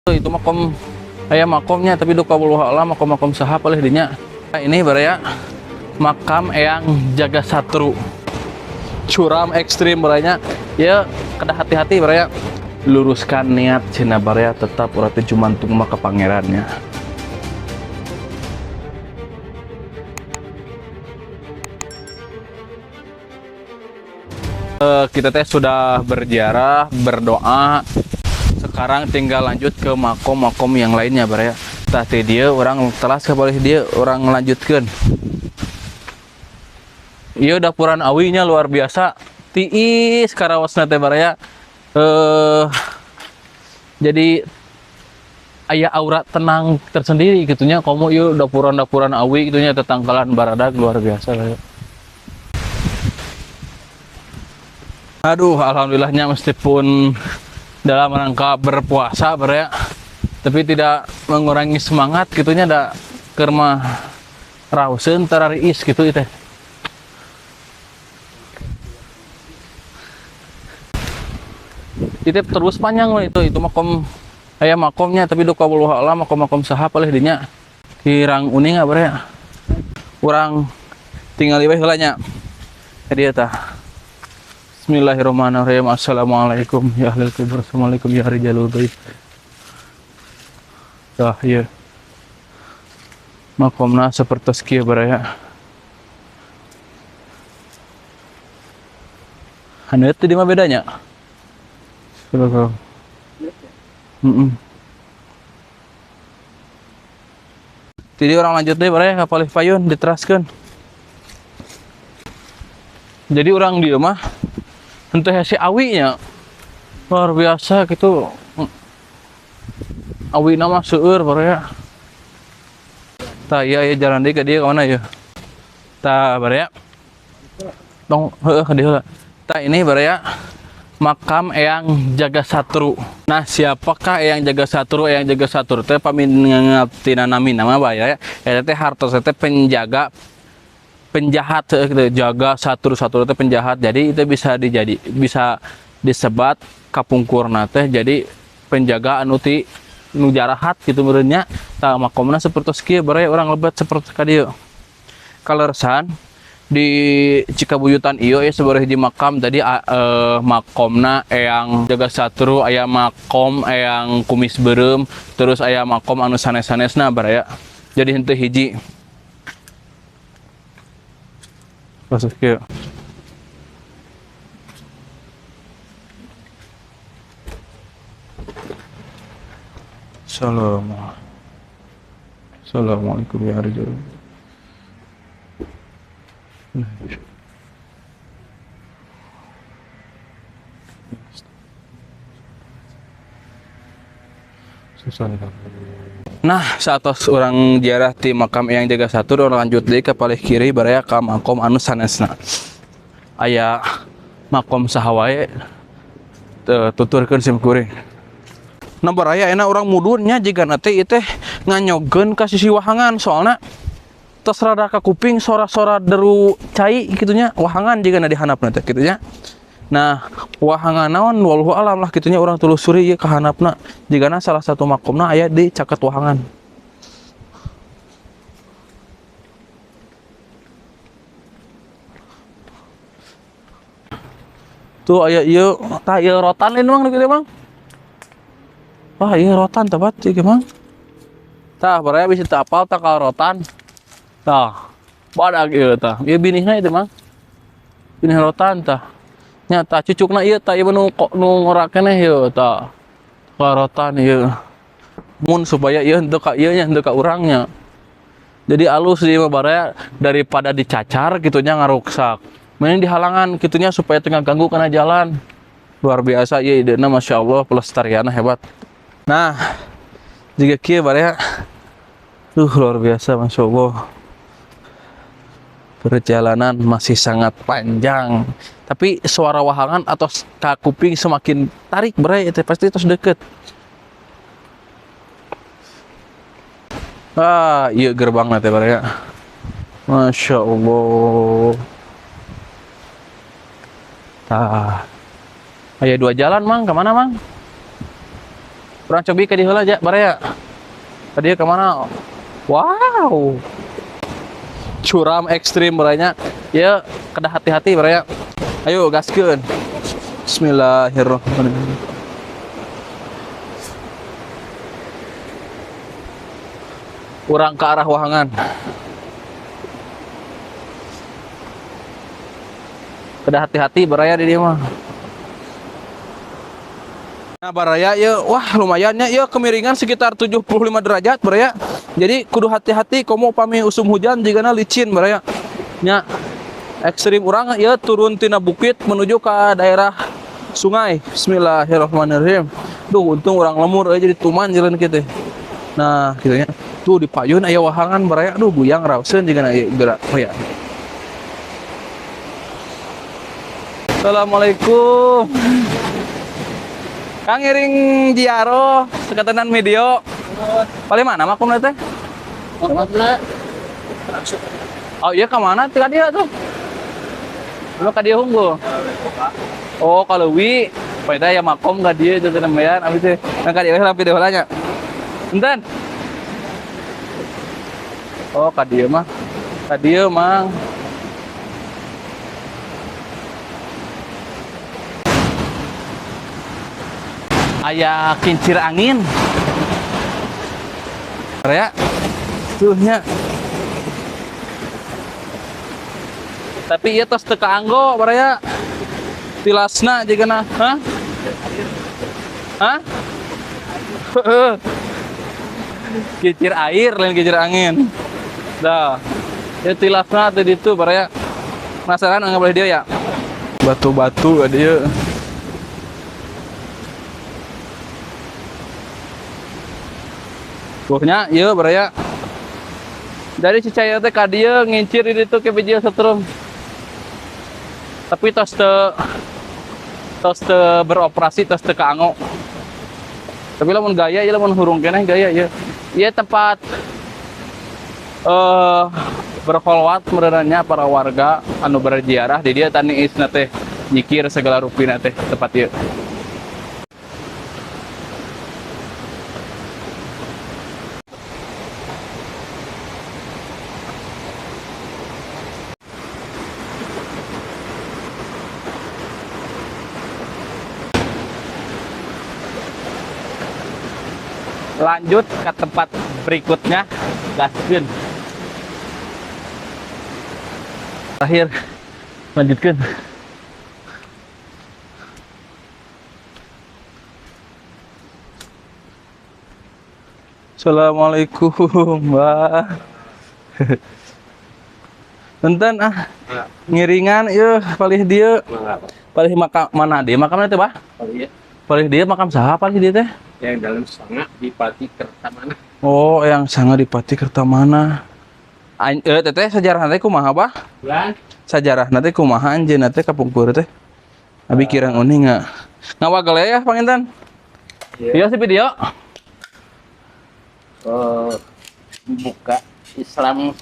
Itu makom aya makomnya, tapi duka wallahu alam makom-makom saha palih dinya. Nah, ini baraya makam Eyang Jaga Satru. Curam ekstrim baraya. Ya kedah hati-hati baraya. Luruskan niat cenah baraya, tetap urang teh jumantung mah ka pangerannya. Kita teh sudah berziarah, berdoa. Sekarang tinggal lanjut ke makom-makom yang lainnya baraya. Tah teh dia orang telas ke palih dia orang lanjutkeun. Ieu dapuran awinya luar biasa. Tiis karawasna teh baraya. Jadi aya aura tenang tersendiri gitunya. Komo ieu dapuran-dapuran awi gitunya, tetangkalan baradag luar biasa baraya. Aduh, alhamdulillahnya meskipun dalam rangka berpuasa baraya, tapi tidak mengurangi semangat gitunya, da keur mah rauseun tarariis gitu teh. Itu terus panjang loh itu makom aya makomnya, tapi duka wallahu alam makom-makom saha palih dinya. Kirang uning baraya. Urang tinggal we heula nya. Ka dieu tah. Bismillahirrahmanirrahim. Assalamualaikum ya ahlul kubur. Assalamualaikum ya rijalul ghaib. Tah ieu. Makomna sapertos kieu baraya. Haneut teh di mah bedanya. Jadi orang lanjut deh baraya ka palih payun diteraskeun. Jadi orang dieu mah henteu hese awinya. Luar biasa gitu. Awina mah seueur baraya. Tah ieu aya jalan deui ka dieu ka mana ieu? Tah baraya. Tong heueuh ka dieu heula. Tah ini baraya makam Eyang Jaga Satru. Nah, siapakah Eyang Jaga Satru? Eyang Jaga Satru teh paminangatina nami nama baraya. Eta teh hartos teh penjaga penjahat, gitu. Jaga Satru, Satru teh penjahat. Jadi itu bisa dijadi, bisa disebat kapungkurna teh jadi penjaga anu ti nu jarahat gitu meureunnya. Tah makomna sapertos kieu baraya, urang lebet sapertos ka dieu. Kaleresan di Cikabuyutan ieu ya sabaraha hiji makam tadi, makomna Eyang Jaga Satru, aya makom Eyang Kumis Beureum, terus aya makom anu sanes-sanesna baraya. Jadi henteu hiji. Masuk kieu. Assalamualaikum ya rijal. Susah nih. Nah, saat orang ziarah di makam Eyang Jaga Satru, orang lanjut deui ke palih kiri baraya ka makom anu sanesna. Aya makom saha wae tuturkeun sim kuring. Nah, baraya enak orang mudunnya jigana teh ieu teh nganyogeun ka sisi wahangan, soalna tos rada ka kuping sora-sora deru cai gitunya, wahangan jigana di handapna teh gitunya. Nah, wahangan naon wallahu alam lah gitunya, orang telusuri ieu ka handapna jigana salah satu makomna aya di caket wahangan. Tuh aya ieu, tah ieu rotan ini mang kitu mang. Wah, ieu rotan tepat ieu mang. Tah baraya bisa teu apal tah ka rotan. Tah, badag ieu tah. Ieu binihna itu mang. Binih rotan tah. Nya tah cucukna ieu tah ieu nu kok nu ngorak keneh ieu tah. Ka rotan ieu. Mun supaya ieu henteu ka ieu nya henteu ka urangnya. Jadi alus di mah baraya daripada dicacar gitunya ngaruksak. Mending dihalangan gitunya supaya teu ngaganggu kana jalan. Luar biasa ieu idena Masya Allah, pelestarianna hebat. Nah, jika kieu baraya, luar biasa Masya Allah. Perjalanan masih sangat panjang, tapi suara wahangan atau kuping semakin tarik baraya, itu pasti terus deket. Ah, iya gerbang nanti baraya. Masya Allah. Tah, aya dua jalan mang, kemana mang? Urang cobi ka dieu heula ja, baraya. Ka dieu ka mana? Wow. Curam ekstrim baraya. Ya, kedah hati-hati baraya. Ayo gaskeun. Bismillahirrahmanirrahim. Urang ke arah wahangan. Kedah hati-hati baraya di dieu mah. Nah baraya ya, wah lumayannya ya kemiringan sekitar 75 derajat baraya. Jadi kudu hati-hati komo pami usum hujan jigana licin baraya. Nya ekstrim urang ya turun tina bukit menuju ke daerah sungai. Bismillahirrahmanirrahim. Duh untung urang lemur jadi tuman jalan kita. Nah gitu nya. Tuh di payun aya wahangan baraya, aduh buyang rauseun jigana ieu gerak ya. Assalamualaikum. Kang ngiring jiaroh sekatenan video. Paling mana makomna teh? Makomna. Oh iya ke mana? Ka dieu tuh. Lu ka dieu unggul. Oh ka leuwi. Poe teh aya makom ka dieu teh nembean abis teh. Nah ka dieu lampi deui heula nya. Enten. Oh ka dieu mah. Ka dieu mang. Aya kincir angin. Area tuh nya. Tapi ieu tos teu kaanggo baraya. Tilasna jigana, hah? Hah? Kincir air lain kincir angin. Dah. Ya tilasna teh ditu baraya. Penasaran enggak boleh dia ya? Batu-batu dia. Pokoknya iya baraya. Dari cicaya teh ka dieu ngincir di ditu ke bijil setrum. Tapi tos teu beroperasi, tos teu kaanggo. Tapi lamun gaya ieu lamun hurung keneh gaya ieu. Ieu tempat berkholwat meureurannya para warga anu berziarah di dieu tani isna teh nyikir segala rupina teh tempat ieu. Lanjut ke tempat berikutnya, gaskeun. Terakhir, lanjutkan. Assalamualaikum, Mbak. Enten ah, ngiringan ieu palih dieu. Palih makam mana dieu makamna teh, Bah? Palih dieu makam saha palih dieu teh? Yang dalam Sanga Dipati Kertamana. Oh, yang Sanga Dipati Kertamana. Teteh sejarah teh kumaha, Bah? Bulan. Sejarah teh kumaha anjeunna teh kapungkur teh? Abi kirang uning nggak? Ngawagel ya panginten? Iya si video. Buka Islam,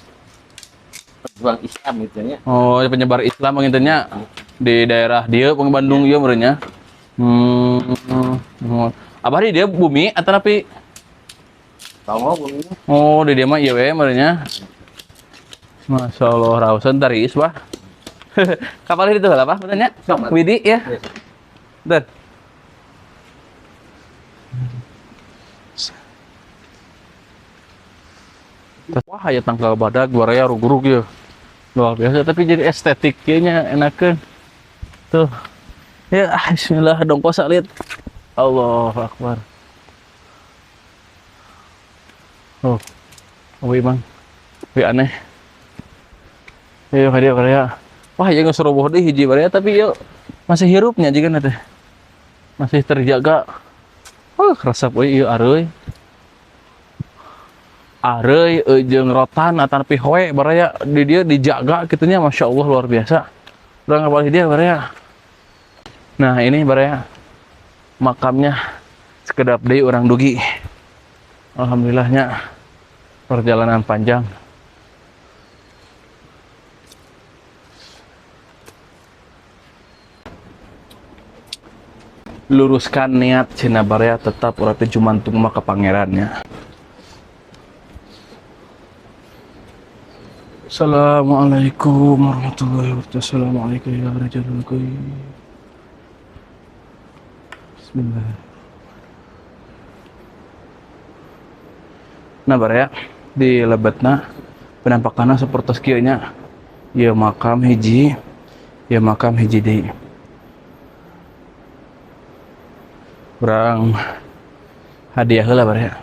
pejuang Islam gitu ya. Oh, penyebar Islam pangintennya di daerah dieu pang Bandung ieu meureun nya. Abah di dia bumi atau napi? Tonggo bumi. Oh, di dia mah ieu we meureun nya. Masya Allah, rausan tariis bah. Kapal itu lah bah, benernya? Widi ya. Bentar. Wah, ya tanggal badak, baraya rugurug ya. Luar biasa, tapi jadi estetiknya enakan. Tuh. Ya, bismillah, dongkos lihat. Allahu Akbar. Oh, wih bang, wih aneh. Iya, dia baraya. Wah, ya nggak seroboh deh hiji baraya, tapi yuk masih hirupnya juga nanti, masih terjaga. Wah, resep wih, iya areuy. Areuy jeung rotan atau pihoe baraya di dia dijaga gitunya, masya Allah luar biasa. Udah nggak boleh dia baraya. Nah ini baraya makamnya sekedap deui urang dugi. Alhamdulillahnya perjalanan panjang. Luruskan niat cenah baraya, tetap urang teh jumantung mah ka pangerannya. Assalamualaikum warahmatullahi wabarakatuh. Assalamualaikum ya rajalul ghaib. Bismillah. Nah baraya, di lebetna penampakanna seperti kieu nya. Ieu makam hiji, ieu makam hiji deui. Urang hadiah heula baraya.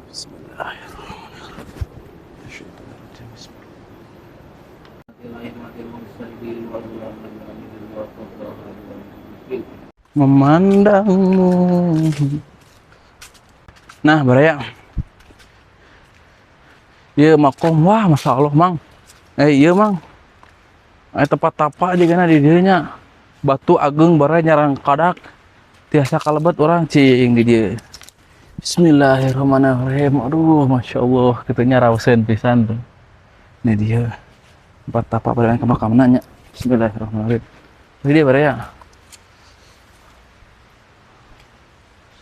Bismillahirrahmanirrahim. Memandangmu. Nah, baraya. Ieu makom, wah, masya Allah, Mang. Iya, Mang. Tempat tapa juga di dieu nya. Batu agung baraya, nyarang kadak. Tiasa kalebet urang cing di dieu. Bismillahirrahmanirrahim. Aduh, masya Allah, kitu nya raoseun pisan tuh. Ini dia. Tempat tapa pada ke makamna nya. Bismillahirrahmanirrahim. Ini dia baraya.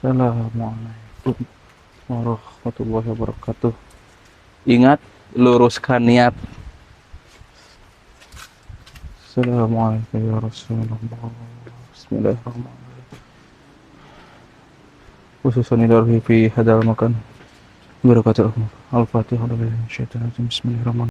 Assalamualaikum warahmatullahi wabarakatuh. Ingat, luruskan niat. Assalamualaikum ya Rasulullah. Bismillahirrahmanirrahim. Khususan fi hadal makan. Barakatuh. Al-Fatihah. Bismillahirrahmanirrahim.